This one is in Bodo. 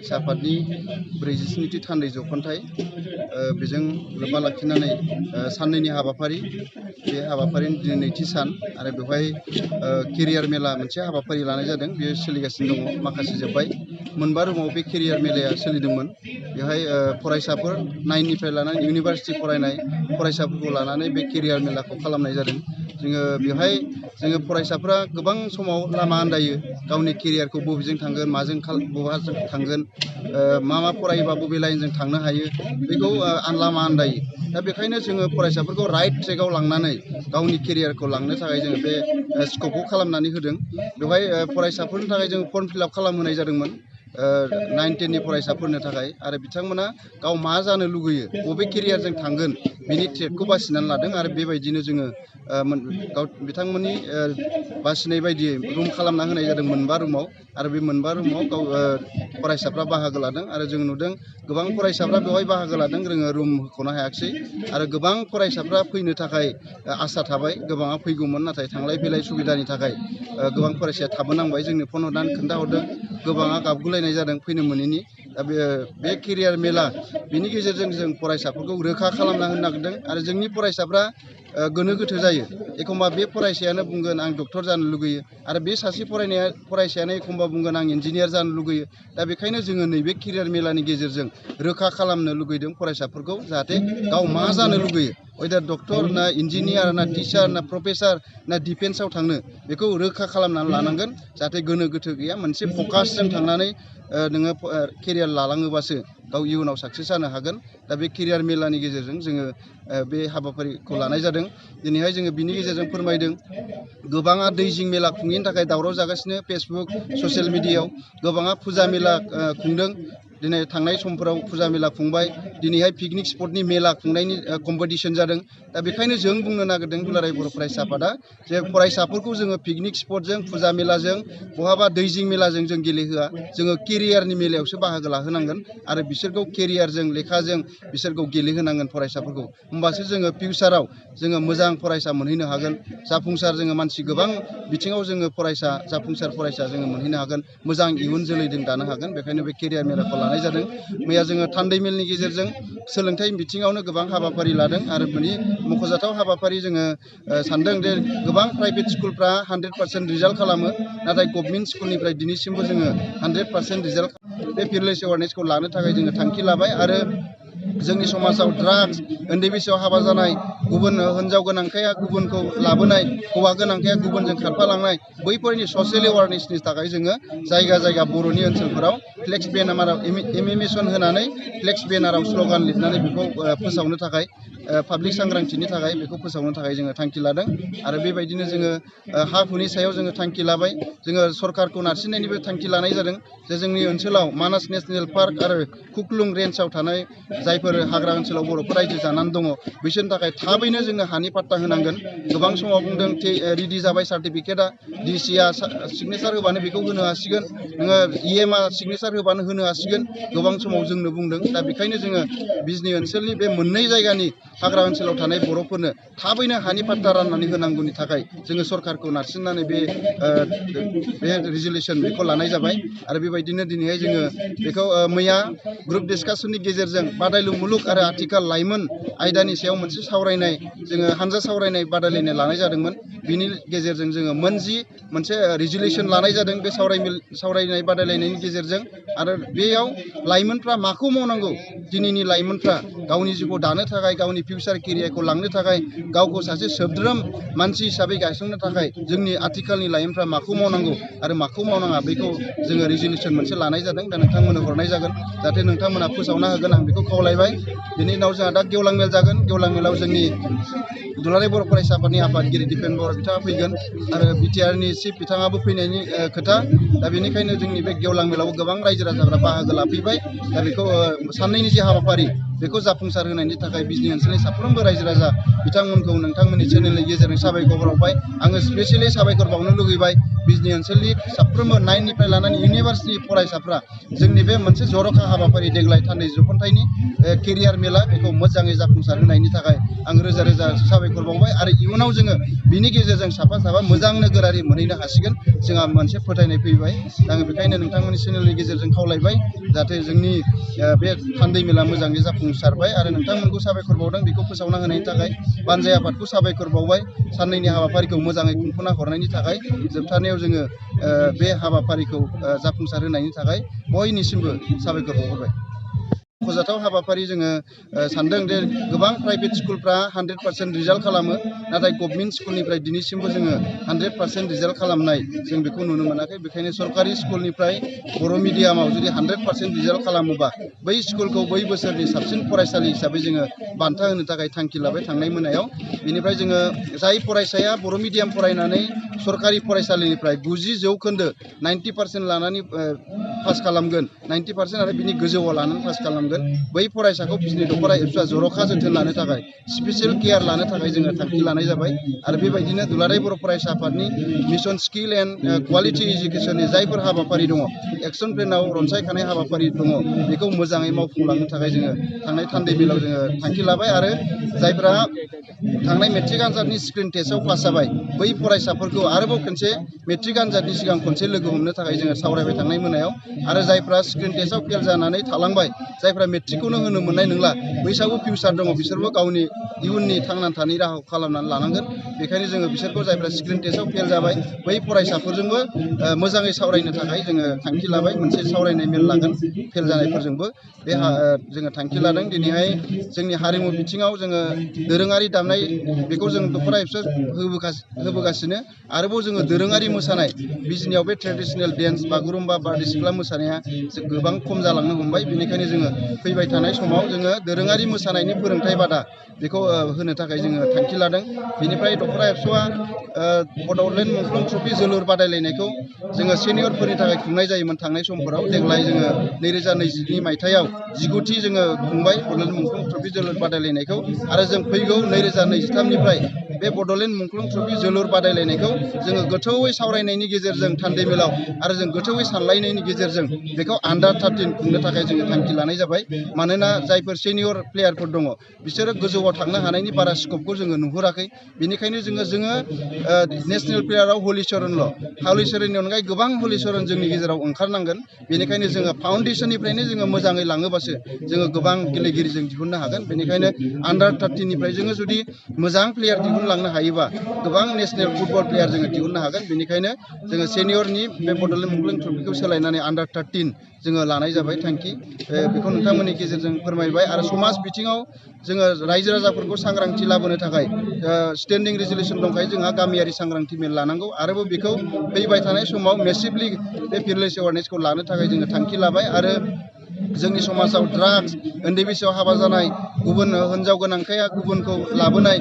साफातनि 47थि थान्दै जखन्थाइ बेजों लोब्बा लाखिनानै साननैनि हाबाफारि बे हाबाफारिनि दिनै नैथि सान आरो बेवहाय केरियार मेला मोनसे हाबाफारि लानाय जादों बेयो सोलिगासिनो दङ माखासे जोब्बाय मोनबा रुमाव बे केरियार मेलाया सोलिदोंमोन बेवहाय फरायसाफोर 9 निफ्राय लानानै इउनिभार्सिटि फरायनाय फरायसाफोरखौ लानानै बे केरियार मेलाखौ खालामनाय जादों जोङो बेवहाय जोङो फरायसाफोरा गोबां समाव लामा आन्दायो गावनि केरियारखौ बबेजों थांगोन माजों बहाजों थांगोन मा फरायोबा बबे लाइनजों थांनो हायो बेखौ लामा आन्दायो दा बेखायनो जोङो फरायसाफोरखौ राइट ट्रेकआव लांनानै गावनि केरियारखौ लांनो थाखाय जोङो बे स्कपखौ खालामनानै होदों बेवहाय फरायसाफोरनि थाखाय जों फर्म फिल आप खालामहोनाय जादोंमोन 9-10 नि फरायसाफोरनि थाखाय आरो बिथांमोना गाव मा जानो लुगैयो बबे केरियारजों थांगोन बेनि ट्रेकखौ बासिनानै लादों आरो बेबायदिनो जोङो बिथांमोननि बासिनाय बायदियै रुम खालामना होनाय जादों मोनबा रुमाव आरो बे मोनबा रुमाव फरायसाफ्रा बाहागो लादों आरो जों नुदों गोबां फरायसाफ्रा बेवहाय बाहागो लादों जोङो रुम होख'नो हायाखिसै आरो गोबां फरायसाफ्रा फैनो थाखाय आसा थाबाय गोबाङा फैगौमोन नाथाय थांलाय फैलाय सुबिदानि थाखाय गोबां फरायसाया थाबोनांबाय जोंनो फन हरनानै खोन्थाहरदों गोबाङा गाबगुलायनाय जादों फैनो मोनैनि दा बे केरियार मेला बेनि गेजेरजों जों फरायसाफोरखौ रोखा खालामना होनो नागिरदों आरो जोंनि फरायसाफ्रा गोनो गोथो जायो एखमबा बे फरायसायानो बुंगोन आं डक्टर जानो लुगैयो आरो बे सासे फरायसायानो एखमबा बुंगोन आं इन्जिनियार जानो लुगैयो दा बेखायनो जोङो नैबे केरियार मेलानि गेजेरजों रोखा खालामनो लुगैदों फरायसाफोरखौ जाहाथे गाव मा जानो लुगैयो वेदार डक्टर ना इन्जिनियार ना टिचार ना प्रफेसार ना डिफेन्सआव थांनो बेखौ रोखा खालामनानै लानांगोन जाहाथे गोनो गोथो गैया मोनसे फकासजों थांनानै नोङो केरियार लालाङोबासो गाव इयुनाव साक्सेस जानो हागोन दा बे केरियार मेलानि गेजेरजों जोङो बे हाबाफारिखौ लानाय जादों दिनैहाय जोङो बिनि गेजेरजों फोरमायदों गोबाङा दैजिं मेला खुंनायनि थाखाय दावराव जागासिनो फेसबुक ससियेल मिडियायाव गोबाङा फुजा मेला खुंदों दिनै थांनाय समफोराव फुजा मेला खुंबाय दिनैहाय पिकनिक स्पटनि मेला खुंनायनि कम्पिटिसन जादों दा बेखायनो जों बुंनो नागिरदों दुलाराय बर' फरायसा आफादा जे फरायसाफोरखौ जोङो पिकनिक स्पटजों फुजा मेलाजों बहाबा दैजिं मेलाजों जों गेलेहोआ जोङो केरियारनि मेलायावसो बाहागो लाहोनांगोन आरो बिसोरखौ केरियारजों लेखाजों बिसोरखौ गेलेहोनांगोन फरायसाफोरखौ होमबासो जोङो फिउचाराव जोङो मोजां फरायसा मोनहैनो हागोन जाफुंसार जोङो मानसि गोबां बिथिङाव जोङो जाफुंसार फरायसा जोङो मोनहैनो हागोन मोजां इयुन जोलै जों दानो हागोन बेखायनो बे केरियार मेलाखौ लानाय जादों मैया जोङो थान्दै मेलनि गेजेरजों सोलोंथाइ बिथिङावनो गोबां हाबाफारि लादों आरो बेनि मख'जाथाव हाबाफारि जोङो सानदों जे गोबां प्राइभेट स्कुलफ्रा 100% रिजाल्ट खालामो नाथाय गभर्नमेन्ट स्कुलनिफ्राय दिनैसिमबो जोङो 100% रिजाल्ट बे फिरलेस एवारनेसखौ लानो थाखाय जोङो थांखि लाबाय आरो जोंनि समाजाव ड्राग्स उन्दै बैसोआव हाबा जानाय गुबुन हिन्जाव गोनांखाया गुबुनखौ लाबोनाय हौवा गोनांखाया गुबुनजों खारफालांनाय बैफोरनि ससियेल एवारनेसनि थाखाय जोङो जायगा जायगा बर'नि ओनसोलफोराव फ्लेक्स बेनाराव एनिमेसन होनानै फ्लेक्स बेनाराव स्ल'गान लिरनानै बेखौ फोसावनो थाखाय पाब्लिक सांग्रांथिनि थाखाय बेखौ फोसावनो थाखाय जोङो थांखि लादों आरो बेबायदिनो जोङो हा हुनि सायाव जोङो थांखि लाबाय जोङो सरकारखौ नारसिननायनिबो थांखि लानाय जादों जे जोंनि ओनसोलाव मानास नेशनेल पार्क आरो खुख्लुं रेन्जआव थानाय जायफोर हाग्रा ओनसोलाव बर'फोर रायजो जानानै दङ बिसोरनि थाखाय थाबैनो जोङो हानि पाट्टा होनांगोन गोबां समाव बुंदों रेडि जाबाय सार्टिफिकेटआ डिसिआ सिगनेसार होबानो बेखौ होनो हासिगोन नोङो इएमआ सिगनेसार होबानो होनो हासिगोन गोबां समाव जोंनो बुंदों दा बेखायनो जोङो बिजनि ओनसोलनि बे मोननै जायगानि हाग्रा ओनसोलाव थानाय बर'फोरनो थाबैनो हानि पाट्टा राननानै होनांगौनि थाखाय जोङो सरकारखौ नारसिननानै बे रिजुलेसन बेखौ लानाय जाबाय आरो बेबायदिनो दिनैहाय जोङो बेखौ मैया ग्रुप डिसकासननि गेजेरजों बादायलु मुलुग आरो आथिखाल लाइमोन आयदानि सायाव मोनसे सावरायनाय जोङो हानजा सावरायनाय बादायलायनाय लानाय जादोंमोन बिनि गेजेरजों जोङो मोनसे रिजुलेसन लानाय जादों बे सावरायनाय बादायलायनायनि गेजेरजों आरो बेयाव लाइमोनफ्रा माखौ मावनांगौ दिनैनि लाइमोनफ्रा गावनि जिउखौ दानो थाखाय गावनि फिउचार केरियारखौ लांनो थाखाय गावखौ सासे सोद्रोम मानसि हिसाबै गायसंनो थाखाय जोंनि आथिखालनि लाइमोनफ्रा माखौ मावनांगौ आरो माखौ मावनाङा बेखौ जोङो रिजुलेसन मोनसे लानाय जादों दा नोंथांमोननो हरनाय जागोन जाहाथे नोंथांमोना फोसावना होगोन आं बेखौ खावलायबाय बिनि उनाव जोंहा दा गेवलां मेल जागोन गेवलां मेलाव जोंनि दुलाराय बर' फरायसा आफादनि आफादगिरि दिपेन बर' बिथाङा फैगोन आरो बिटिआरनि चिफ बिथाङाबो फैनायनि खोथा दा बेनिखायनो जोंनि बे गेवलां मेलाव गोबां रायजो राजाफ्रा बाहागो लाफैबाय दा बेखौ साननैनि जे हाबाफारि बेखौ जाफुंसार होनायनि थाखाय बिजनि ओनसोलनि साफ्रोमबो रायजो राजा बिथांमोनखौ नोंथांमोननि चेनेलनि गेजेरजों साबायखर बावबाय आङो स्पेसियेलि साबायखर बावनो लुगैबाय बिजनि ओनसोलनि साफ्रोमबो 9निफ्राय लानानै इउनिभार्सिटि फरायसाफ्रा जोंनि बे मोनसे जर'खा हाबाफारि देग्लाय थान्दै जख'न्थायनि केरियार मेला बेखौ मोजाङै जाफुंसार होनायनि थाखाय आं रोजा रोजा साबायखर बावबाय आरो इयुनाव जोङो बिनि गेजेरजों साफा साफा मोजां नोगोरारि मोनहैनो हासिगोन जोंहा मोनसे फोथायनाय फैबाय आङो बेखायनो नोंथांमोननि चेनेलनि गेजेरजों खावलायबाय जाहाथे जोंनि बे थान्दै मेला मोजाङै जाफुंसारबाय आरो नोंथांमोनखौ साबायखर बावदों बेखौ फोसावना होनायनि थाखाय बानजाय आफादखौ साबायखर बावबाय साननैनि हाबाफारिखौ मोजाङै खुंफुंना हरनायनि थाखाय जोबथारनायाव जोङो बे हाबाफारिखौ जाफुंसार होनायनि थाखाय बयनिसिमबो साबायखर बावहरबाय मख'जाथाव हाबाफारि जोङो सानदों जे गोबां प्राइभेट स्कुलफ्रा 100% रिजाल्ट खालामो नाथाय गभर्नमेन्ट स्कुलनिफ्राय दिनैसिमबो जोङो 100% रिजाल्ट खालामनाय जों बेखौ नुनो मोनाखै बेखायनो सरकारि स्कुलनिफ्राय बर' मिडियामाव जुदि 100% रिजाल्ट खालामोबा बै स्कुलखौ बै बोसोरनि साबसिन फरायसालि हिसाबै जोङो बान्था होनो थाखाय थांखि लाबाय थांनाय मोनायाव बेनिफ्राय जोङो जाय फरायसाया बर' मिडियाम फरायनानै सरकारि फरायसालिनिफ्राय 90% 90% लानानै पास खालामगोन 90% आरो बिनि गोजौआव लानानै पास खालामगोन बै फरायसाखौ बिजनि दख'रा एबसुआ जर'खा जोथोन लानो थाखाय स्पेसियेल केयार लानो थाखाय जोङो थांखि लानाय जाबाय आरो बेबायदिनो दुलाराय बर' फरायसा आफादनि मिशन स्किल एन्ड क्वालिटि इडुकेसननि जायफोर हाबाफारि दङ एक्सन प्लेनाव रनसायखानाय हाबाफारि दङ बेखौ मोजाङै मावफुंलांनो थाखाय जोङो थांनाय थान्दै मेलाव जोङो थांखि लाबाय आरो जायफोरा थांनाय मेट्रिक आनजादनि स्क्रिन टेस्टआव पास जाबाय बै फरायसाफोरखौ आरोबाव खनसे मेट्रिक आनजादनि सिगां खनसे लोगो हमनो थाखाय जोङो सावरायबाय थांनाय मोनायाव आरो जायफ्रा स्क्रिन टेस्टआव फेल जानानै थालांबाय जायफ्रा मेट्रिकखौनो होनो मोननाय नंला बैसागु फिउचार दङ बिसोरबो गावनि इयुननि थांनानै थानायनि राहाखौ खालामनानै लानांगोन बेखायनो जोङो बिसोरखौ जायफ्रा स्क्रिन टेस्टआव फेल जाबाय बै फरायसाफोरजोंबो मोजाङै सावरायनो थाखाय जोङो थांखि लाबाय मोनसे सावरायनाय मेल लागोन फेल जानायफोरजोंबो बे जोङो थांखि लादों दिनैहाय जोंनि हारिमु बिथिङाव जोङो दोरोङारि दामनाय बेखौ जों दख'रा एबसुआ होबोगासिनो आरोबाव जोङो दोरोङारि मोसानाय बिजनियाव बे ट्रेडिसनेल डेन्स बागुरुम्बा बारदै सिख्ला मोसानाया गोबां खम जालांनो हमबाय बेनिखायनो जोङो फैबाय थानाय समाव जोङो दोरोङारि मोसानायनि फोरोंथाय बादा बेखौ होनो थाखाय जोङो थांखि लादों बेनिफ्राय दख'रा एबसुआ बड'लेण्ड मुंख्लं ट्रफि जोलुर बादायलायनायखौ जोङो सेनियरफोरनि थाखाय खुंनाय जायोमोन थांनाय समफोराव देग्लाय जोङो 2022 मायथाइयाव 19थि जोङो खुंबाय बड'लेण्ड मुंख्लं ट्रफि जोलुर बादायलायनायखौ आरो जों फैगौ 2023निफ्राय बे बड'लेण्ड मुंख्लं ट्रफि जोलुर बादायलायनायखौ जोङो गोथौवै सावरायनायनि गेजेरजों थान्दै मेलाव आरो जों गोथौवै सानलायनायनि गेजेरजों बेखौ आन्डार 13 खुंनो थाखाय जोङो थांखि लानाय जाबाय मानोना जायफोर सेनियर प्लेयारफोर दङ बिसोरो गोजौआव थांनो हानायनि बारा स्कपखौ जोङो नुहुराखै बेनिखायनो जोङो नेसनेल प्लेयाराव हलिचरननि अनगायै गोबां हलिचरन जोंनि गेजेराव ओंखारनांगोन बेनिखायनो जोङो फाउन्डेसननिफ्रायनो जोङो मोजाङै लाङोबासो जोङो गोबां गेलेगिरि जों दिहुननो हागोन बेनिखायनो आन्डार 13निफ्राय जोङो जुदि मोजां प्लेयार दिहुनलांनो हायोबा गोबां नेसनेल फुटबल प्लेयार जोङो दिहुननो हागोन बेनिखायनो जोङो सेनियरनि बे बड'लेण्ड मुंख्लं ट्रफिखौ सोलायनानै आन्डार 13 जोङो लानाय जाबाय थांखि बेखौ नोंथांमोननि गेजेरजों फोरमायबाय आरो समाज बिथिङाव जोङो रायजो राजाफोरखौ सांग्रांथि लाबोनो थाखाय स्टेन्डिं रेजुलेसन दंखायो जोंहा गामियारि सांग्रांथि मेल लानांगौ आरोबाव बेखौ फैबाय थानाय समाव मेसिभलि बे फिरलेस एवारनेसखौ लानो थाखाय जोङो थांखि लाबाय आरो जोंनि समाजाव ड्राग्स उन्दै बैसोआव हाबा जानाय गुबुन हिनजाव गोनांखाया गुबुनखौ लाबोनाय